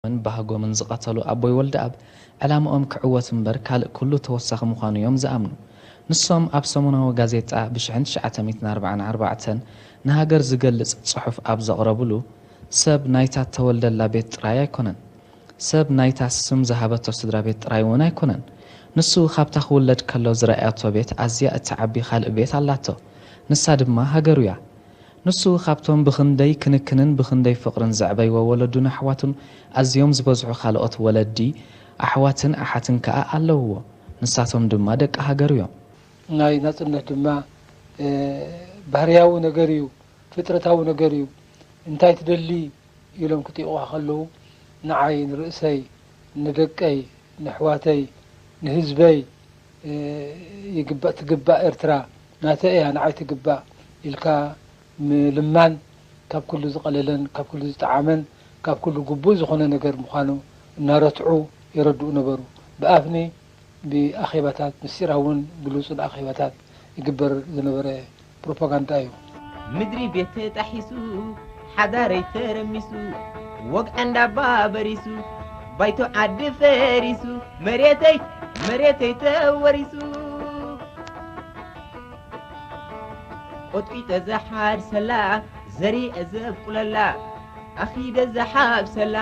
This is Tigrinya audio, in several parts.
ን ባህጎምን ዝቐተሉ ኣቦይ ወልደኣብ፣ ዕላምኦም ክዕወት እምበር ካልእ ኩሉ ተወሳኺ ምዃኑ እዮም ዝኣምኑ። ንሶም ኣብ ሰሙናዊ ጋዜጣ ብሽሕን ትሽዓተ ሚእትን ኣርባዓን ኣርባዕተን ንሃገር ዝገልጽ ጽሑፍ ኣብ ዘቕረብሉ፣ ሰብ ናይታ እተወልደላ ቤት ጥራይ ኣይኮነን። ሰብ ናይታ ስም ዝሃበቶ ስድራ ቤት ጥራይ እውን ኣይኮነን። ንሱ ካብታ ክውለድ ከሎ ዝረኣያቶ ቤት ኣዝያ እትዓቢ ካልእ ቤት ኣላቶ። ንሳ ድማ ሃገሩ እያ። ንሱ ካብቶም ብኽንደይ ክንክንን ብኽንደይ ፍቕርን ዘዕበይዎ ወለዱን ኣሕዋቱን ኣዝዮም ዝበዝሑ ካልኦት ወለዲ፣ ኣሕዋትን ኣሓትን ከኣ ኣለውዎ። ንሳቶም ድማ ደቂ ሃገሩ እዮም። ናይ ናጽነት ድማ፣ እ፣ ባህርያዊ ነገር እዩ፣ ፍጥረታዊ ነገር እዩ። እንታይ ትደሊ ኢሎም ክጥይቑኻ ከለዉ፣ ንዓይ፣ ንርእሰይ፣ ንደቀይ፣ ንኣሕዋተይ፣ ንህዝበይ፣ እ፣ ይግባእ፣ ትግባእ ኤርትራ ናተይ እያ፣ ንዓይ ትግባእ ኢልካ ምልማን ካብ ኩሉ ዝቐለለን ካብ ኩሉ ዝጠዓመን ካብ ኩሉ ግቡእ ዝኾነ ነገር ምዃኑ እናረትዑ የረድኡ ነበሩ። ብኣፍኒ ብኣኼባታት፣ ምስጢራውን ግሉጽን ኣኼባታት ይግበር ዝነበረ ፕሮፓጋንዳ እዩ። ምድሪ ቤት ተጣሒሱ፣ ሓዳረይ ተረሚሱ፣ ወግዐ እንዳባ በሪሱ፣ ባይቶ ዓዲ ፈሪሱ፣ መሬተይ፣ መሬተይ ተወሪሱ። ቆጥቂጠ ዝሓርሰላ፣ ዘሪአ ዘብቁለላ፣ ኣኺደ ዝሓብሰላ፣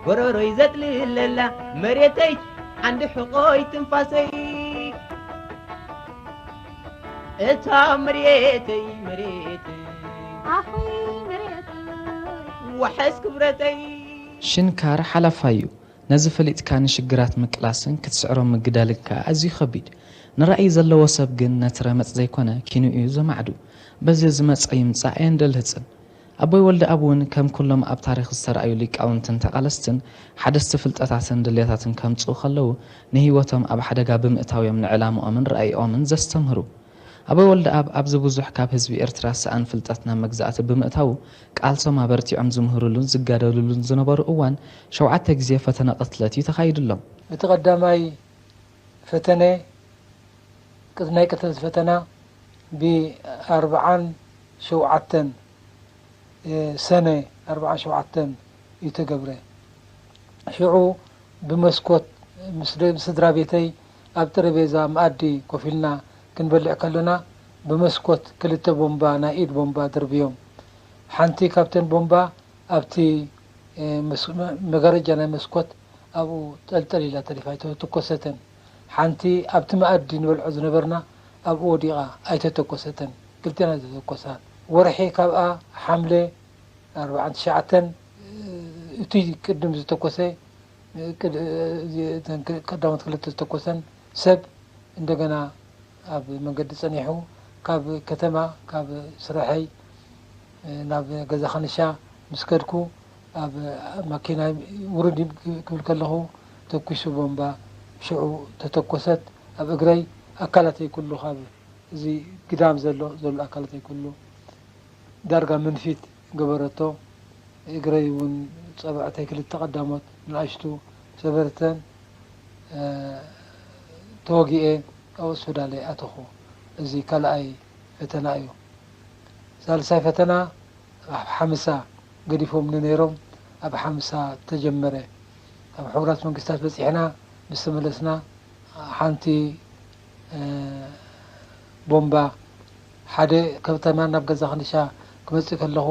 ጎረሮይ ዘጥልለላ፣ መሬተይ ዓንዲ ሕቖይ ትንፋሰይ። እታ መሬተይ፣ መሬተይ፣ ኣኹይ መሬተይ፣ ዋሕስ ክብረተይ። ሽንካር ሓላፋይ እዩ። ነዚ ፈሊጥካ ንሽግራት ምቅላስን ክትስዕሮም ምግዳልን ከኣ ኣዝዩ ከቢድ። ንራእይ ዘለዎ ሰብ ግን ነቲ ረመጽ ዘይኮነ ኪኑ እዩ ዘማዕዱ። በዚ ዝመጸ ይምጻእ ኣየንደልህጽን። ኣቦይ ወልደኣብ እውን ከም ኩሎም ኣብ ታሪኽ ዝተራእዩ ሊቃውንትን ተቓለስትን ሓደስቲ ፍልጠታትን ድሌታትን ከምጽኡ ከለዉ ንህይወቶም ኣብ ሓደጋ ብምእታው እዮም ንዕላምኦምን ራእይኦምን ዘስተምህሩ። ኣቦይ ወልደኣብ ኣብዚ ብዙሕ ካብ ህዝቢ ኤርትራ ሰኣን ፍልጠት ናብ መግዛእቲ ብምእታዉ ቃልሶም ኣበርቲዖም ዝምህሩሉን ዝጋደሉሉን ዝነበሩ እዋን ሸውዓተ ግዜ ፈተነ ቅትለት እዩ ተኻይዱሎም። እቲ ቀዳማይ ፈተነ፣ ቅት-፣ ናይ ቅትለት ፈተና ብኣርብዓን ሸውዓተን ሰነ ኣርብዓን ሸውዓተን እዩ ተገብረ። ሽዑ ብመስኮት ምስ ደ-፣ ምስ ስድራ ቤተይ ኣብ ጠረጴዛ መኣዲ ኮፍ ኢልና ክንበልዕ ከለና፣ ብመስኮት ክልተ ቦምባ፣ ናይ ኢድ ቦምባ ደርብዮም። ሓንቲ ካብተን ቦምባ ኣብቲ፣ እ፣ መስ-፣ መ-፣ መጋረጃ ናይ መስኮት ኣብኡ ጠልጠል ኢላ ተሪፋ፣ ኣይተተኮሰተን። ሓንቲ ኣብቲ መኣዲ ንበልዖ ዝነበርና ኣብኡ ወዲቓ፣ ኣይተተኮሰተን። ክልቴና ዝተተኮሳ። ወርሒ ካብኣ ሓምለ ኣርብዓን ትሽዓተን፣ እቲ ቅድም ዝተኮሰ፣ ቅድ-፣ እተን ቀዳሞት ክልተ ዝተኮሰን ሰብ እንደገና ኣብ መንገዲ ጸኒሑ፣ ካብ ከተማ፣ ካብ ስራሐይ ናብ ገዛ ከንሻ ምስ ከድኩ፣ ኣብ ማኪና ውርድ ክብል ከለኹ፣ ተኩሱ ቦምባ ሽዑ ተተኮሰት። ኣብ እግረይ፣ ኣካላተይ ኩሉ፣ ካብ እዚ ግዳም ዘሎ፣ ዘሎ ኣካላተይ ኩሉ ዳርጋ መንፊት ገበረቶ። እግረይ እውን፣ ጸብዕተይ ክልተ ቀዳሞት ንኣሽቱ ሰበርተን፣ እ፣ ተወጊኤ ኣብ ሆስፒታል ኣተኹ። እዚ ካልኣይ ፈተና እዩ። ሳልሳይ ፈተና ኣብ ሓምሳ ገዲፎምኒ ነይሮም፣ ኣብ ሓምሳ ተጀመረ። ኣብ ሕቡራት መንግስታት በጺሕና ምስ ተመለስና፣ ሓንቲ፣ እ፣ ቦምባ፣ ሓደ ከተማ ናብ ገዛ ከንሻ ክመጽእ ከለኹ፣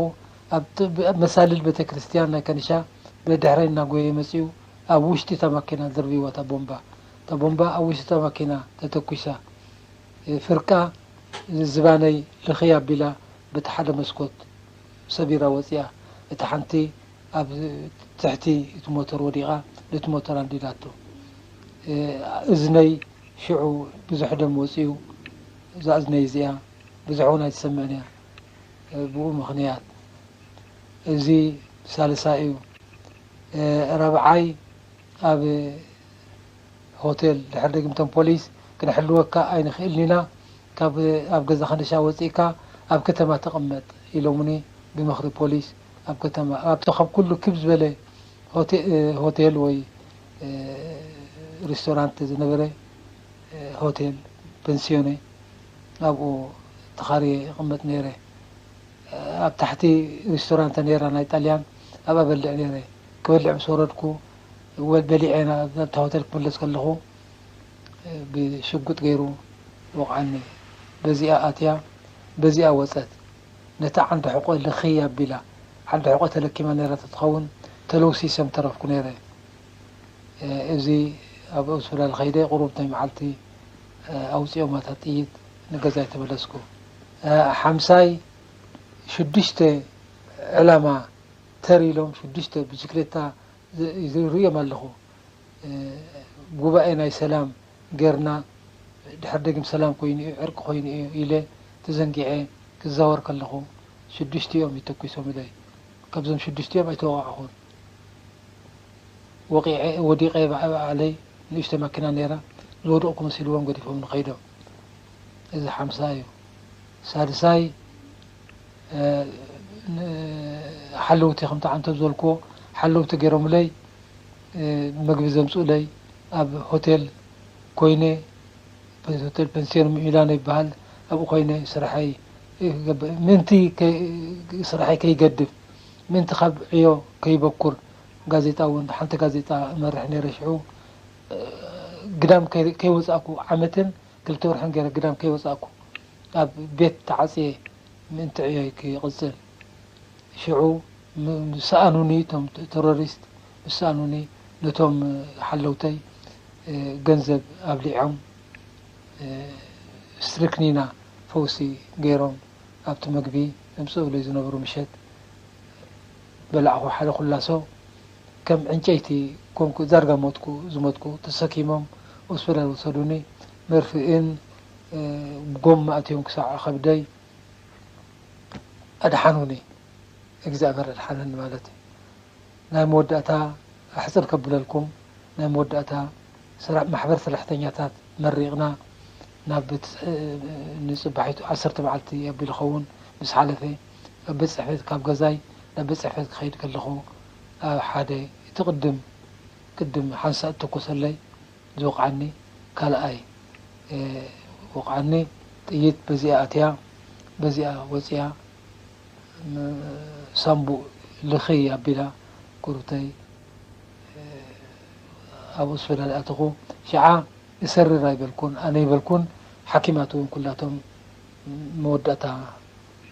ኣብ ጥ-፣ ብ-፣ ኣብ መሳልል ቤተ ክርስቲያን ናይ ከንሻ ብድሕረይ እናጎየ መጺኡ፣ ኣብ ውሽጢ እታ ማኪና ደርብይዋ እታ ቦምባ። እታ ቦምባ ኣብ ውሽጢ እታ ማኪና ተተኲሳ። እ፣ ፍርቃ ዝባነይ ልኽይ ኣቢላ በቲ ሓደ መስኮት ሰቢራ ወጺኣ። እታ ሓንቲ ኣብ ትሕቲ እቲ ሞተር ወዲቓ፣ ነቲ ሞተር ኣንዲዳቶ። እ፣ እዝነይ ሽዑ ብዙሕ ደም ወጺኡ፣ እዛ እዝነይ እዚኣ ብዙሕ እውን ኣይትሰምዕን እያ። እ፣ ብኡ ምኽንያት እዚ ሳልሳይ እዩ። እ፣ ራብዓይ ኣብ ሆቴል፣ ድሕሪ ደጊም እቶም ፖሊስ፣ "ክንሕልወካ ኣይንኽእልን ኢና፣ ካብ፣ ኣብ ገዛ ከንሻ ወጺእካ ኣብ ከተማ ተቐመጥ" ኢሎምኒ። ብምኽሪ ፖሊስ ኣብ ከተማ፣ ኣብቲ ካብ ኩሉ ክብ ዝበለ ሆቴ-፣ ሆቴል ወይ፣ እ፣ ሬስቶራንት ዝነበረ፣ እ፣ ሆቴል ፔንስዮኔ፣ ኣብኡ ተኻርየ ይቕመጥ ነይረ። ኣብ ታሕቲ ሪስቶራንት ነይራ ናይ ጣልያን፣ ኣብኣ በልዕ ነይረ። ክበልዕ ምስ ወረድኩ፣ ወ-፣ በሊዐ ናብ፣ ናብታ ሆቴል ክምለስ ከለኹ፣ ብሽጉጥ ገይሩ ወቕዓኒ። በዚኣ ኣትያ፣ በዚኣ ወጸት። ነታ ዓንዲ ሕቖ ልኽይ ኣቢላ፣ ዓንዲ ሕቖ ተለኪማ ነይራ ተትኸውን፣ ተለውሲሰ ምተረፍኩ ነይረ። እዚ ኣብ ኣውስትራልያ ከይደ ቁሩብ ናይ መዓልቲ ኣውፂኦም እታ ጥይት፣ ንገዛይ ተመለስኩ። ሓምሳይ ሽዱሽተ ዕላማ ተር ኢሎም ሽዱሽተ ብሽክሌታ ዝርእዮም ኣለኹ። ጉባኤ ናይ ሰላም ጌርና፣ ድሕር ደጊም ሰላም ኮይኑ እዩ፣ ዕርቂ ኮይኑ እዩ ኢለ ተዘንጊዐ ክዛወር ከለኹ ሽዱሽቲኦም ይተኩሶምለይ። ካብዞም ሽዱሽቲኦም ኣይተወቃዕኹን። ወቂዐ፣ ወዲቐ ባዕ-፣ ባዕለይ ንእሽቶ ማኪና ነይራ፣ ዝወደቕኩ መሲልዎም ገዲፎም ንኸይዶም። እዚ ሓምሳይ እዩ። ሳልሳይ፣ እ፣ ን-፣ ሓለውቲ ከምቲ ዓንተብ ዝበልክዎ ሓለውቲ ገይሮምለይ፣ እ፣ መግቢ ዘምፅኡለይ ኣብ ሆቴል ኮይነ፣ ሆቴል ፔንሲዮን ሚላኖ ይበሃል፣ ኣብኡ ኮይነ ስርሐይ ይገብር። ምእንቲ ከ-፣ ስርሐይ ከይገድፍ፣ ምእንቲ ካብ ዕዮ ከይበኩር፣ ጋዜጣ እውን፣ ሓንቲ ጋዜጣ እመርሕ ነይረ ሽዑ። እ፣ ግዳም ከይ-፣ ከይወፃእኩ ዓመትን ክልተ ወርሕን ገይረ ግዳም ከይወፃእኩ ኣብ ቤት ተዓፅየ ምእንቲ ዕዮይ ክቕፅል። ሽዑ ም-፣ ምስ ሰኣኑኒ፣ እቶም ተ-፣ ተሮሪስት ምስ ሰኣኑኒ፣ ነቶም ሓለውተይ፣ እ፣ ገንዘብ ኣብሊዖም፣ እ፣ ስትሪክኒና ፈውሲ ገይሮም ኣብቲ መግቢ ዘምፅኡለይ ዝነበሩ ምሸት በላዕኹ። ሓደ ኩላሶ ከም ዕንጨይቲ ኮንኩ፣ ዳርጋ ሞትኩ፣ ዝሞትኩ ተሰኪሞም ሆስፒታል ወሰዱኒ። መርፍእን፣ እ፣ ጎማ ኣትዮም ክሳዕ ከብደይ ኣድሓኑኒ። እግዚኣብሔር ኣድሓነኒ ማለት እዩ። ናይ መወዳእታ ኣሕጽር ከብለልኩም፣ ናይ መወዳእታ ስራ-፣ ማሕበር ሰራሕተኛታት መሪቕና ናብ ቤት፣ ንጽባሒቱ ዓሰርተ መዓልቲ ኣቢሉ ኸውን ምስ ሓለፈ፣ ኣብ ቤት ጽሕፈት፣ ካብ ገዛይ ናብ ቤት ጽሕፈት ክኸይድ ከለኹ፣ ኣብ ሓደ እቲ ቅድም፣ ቅድም ሓንሳእ እተኮሰለይ ዝወቕዓኒ ካልኣይ፣ እ፣ ወቕዓኒ። ጥይት በዚኣ ኣትያ፣ በዚኣ ወፂኣ፣ ም-፣ ሳምቡእ ልኽይ ኣቢላ ቁርብተይ፣ እ፣ ኣብ ሆስፒታል ኣተኹ። ሽዓ እሰርር ኣይበልኩን፣ ኣነ ይበልኩን፣ ሓኪማት እውን ኩላቶም መወዳእታ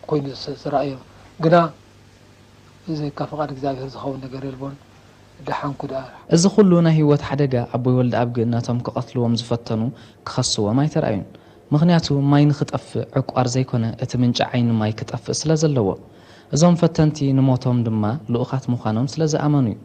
ኮይኑ ዝሰ-፣ ዝረኣዮም። ግና እዚ ካብ ፍቓድ እግዚኣብሔር ዝኸውን ነገር የልቦን። ደሓንኩ ደኣ። እዚ ኩሉ ናይ ህይወት ሓደጋ ኣቦይ ወልደኣብ ግን ነቶም ክቐትልዎም ዝፈተኑ ክኸስዎም ኣይተራእዩን። ምኽንያቱ ማይ ንኽጠፍእ ዕቋር ዘይኮነ፣ እቲ ምንጪ ዓይኒ ማይ ክጠፍእ ስለ ዘለዎ። እዞም ፈተንቲ ንሞቶም ድማ ልኡኻት ምዃኖም ስለ ዝኣመኑ እዩ።